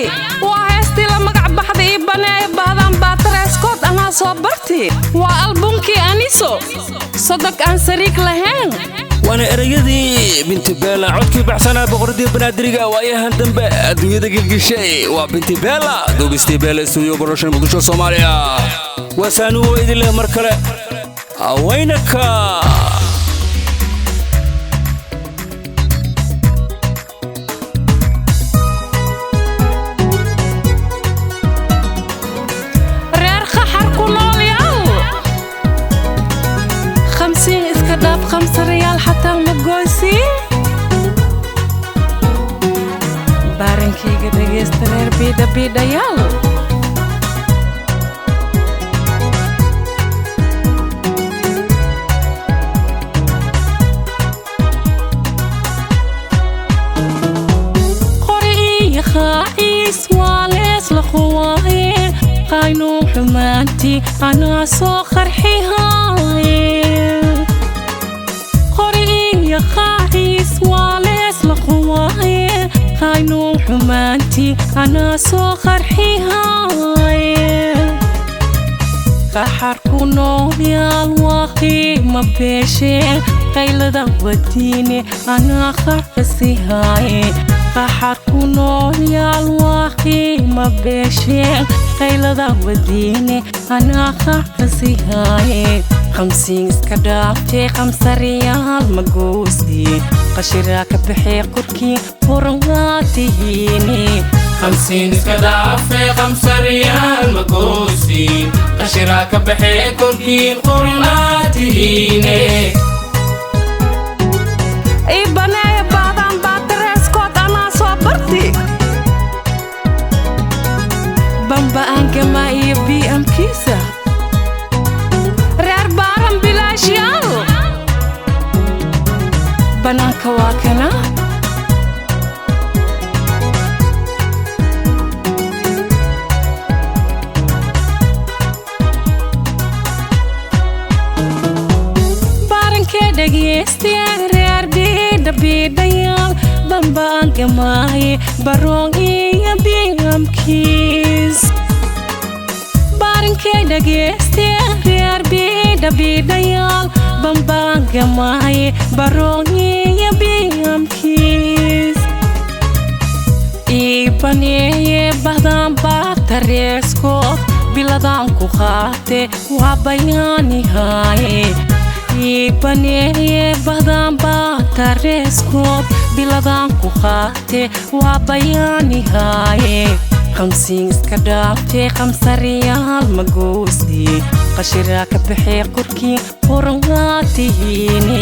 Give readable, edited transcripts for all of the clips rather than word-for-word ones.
Hayaay, waa heestii la magac baxday ii baneeya bahdaan baatareeskood anaa soo barti. Waa albunkii Aniso sodog aan sariig lahayn. Waana ereyadii Binti Beela, codkii baxsanaa boqoradii Banaadiriga waayahan dambe adduunyada gilgishay. Waa Binti Beela, duubistii Beela Studio Production, Muqdisho, Soomaaliya. Waa saanuwo idin leh mar kale awaynaka. Reer Qaxar ku nool yaal, 50 iska dhaaf, 5 riyaal xataa ma goysiin. Baarankayga dhegaysta, reer biidha biidhayaal. Qori iyo qaaciis waa leesla quwaaye, qaynuu xumaantii anaa soo qarxihaaye. Qori iyo qaaciis waa leesla quwaaye, qaynuu xumaantii anaa soo qarxihaaye. Qaxar ku noolyaal waa qiima beesheen, qaylada wadiine anaa qarxisihaaye. Qaxar ku noolyaal waa qiima beesheen, qaylada wadiine anaa qarxisihaaye. 50 iska dhaaftee, 5 riyaal ma goosii, qashiraa ka baxee korkii horan waa tihiine. 50 iska dhaafee, 5 riyaal ma goosiin, qashiraa ka baxee korkiin qurnaa tihiine. Ii baneeya baadaan baatareeskood anaa soo barti. Bamba aangamaa iyo BM-kiisa, reer baaran bilaashyaal, bannaanka waa kana. Baarankee dhegeystayaal, reer biidha biidhayaal, bamba aangamaaye baroon iyo BM-kiis. Baarankee dhegeystayaal, reer biidha biidhayaal, bamba aangamaaye baroon iyo BM-kiis. Ii baneeye bahdaan baatareeskood biladaan ku qaate waa bayaanihaaye. Ii baneeye bahdaan baatareeskood biladaan ku qaate waa bayaanihaaye. 50 iska dhaaftee, 5 riyaal ma goosii, qashiraa ka baxee korkii horan waa tihiine.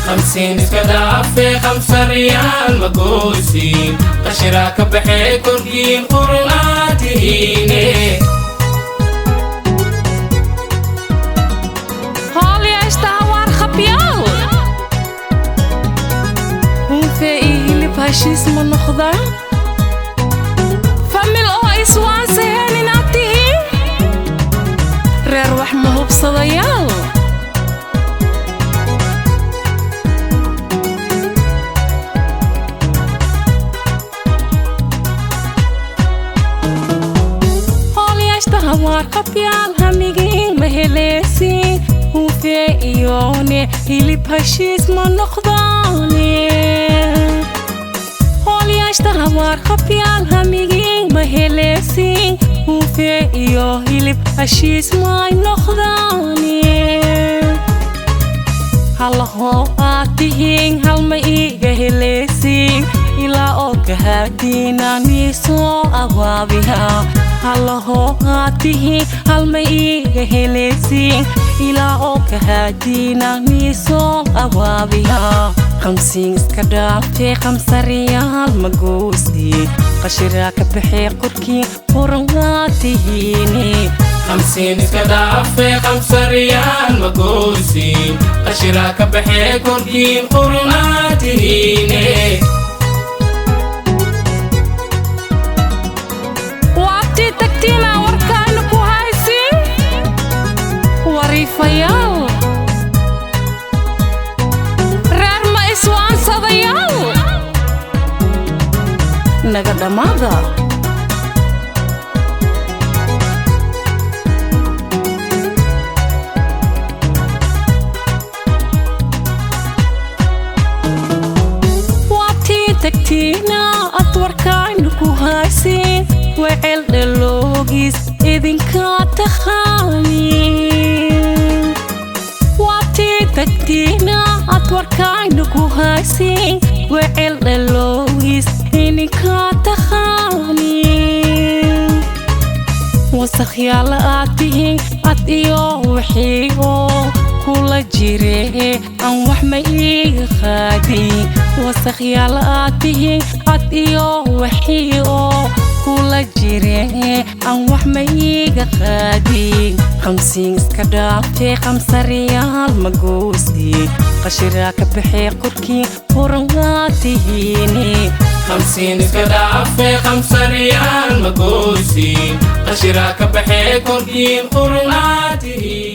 50 iska dhaafee, 5 riyaal ma goosiin, qashiraa ka baxee korkiin qurnaa tihiine. Hoolyeeshta hawaar khabyaal, hunfee iyo hilib heshiis ma noqdaan. Famil oo iswaansaheen inaad tihiin, reer wax ma hubsadayaal. Hoolyeeshta hawaar qabyaal, hamigiin ma heleesiin. Hunfee iyoone hilib heshiis ma noqdaane. Hoolyaashta hawaar qabyaal, hamigiin ma heleesiin. Hunfee iyo hilib heshiis may noqdaane. Halahoo aad tihiin, halma iiga heleesiin, ilaa oo kahaadiina nii soo abaabiha. Halahoo aad tihiin, halma iiga heleesiin, ilaa oo kahaadiina nii soo abaabiha. 50 iska dhaaftee, 5 riyaal ma goosii, qashiraa ka baxee korkii horan waa tihiine. 50 iska dhaafee, 5 riyaal ma goosiin, qashiraa ka baxee korkiin qurnaa tihiine. Waabtii tagtiina warkaana ku haysiin wariifayaal, reer ma iswaansadayaal, naga dhammaada. Tagtiina ad warkaynu ku haysiin, wecel dhaloogiis idinka taqaaniin. Waatii tagtiina ad warkaynu ku haysiin, wecel dhaloogiis idinka taqaaniin. Wasakhyaala aad tihiin ad iyo wixii oo kula jire, aan wax ma iiga qaadin. Wasakhyaala aad tihiin ad iyo wixii oo kula jire, aan wax ma iiga qaadin. 50 iska dhaaftee, 5 riyaal ma goosi, qashiraa ka baxee korkii, quran aad tihiine. 50 iska dhaafe, 5 riyaal ma gooysiin, qashiraa ka baxee korkiin, qurun aad tihiin.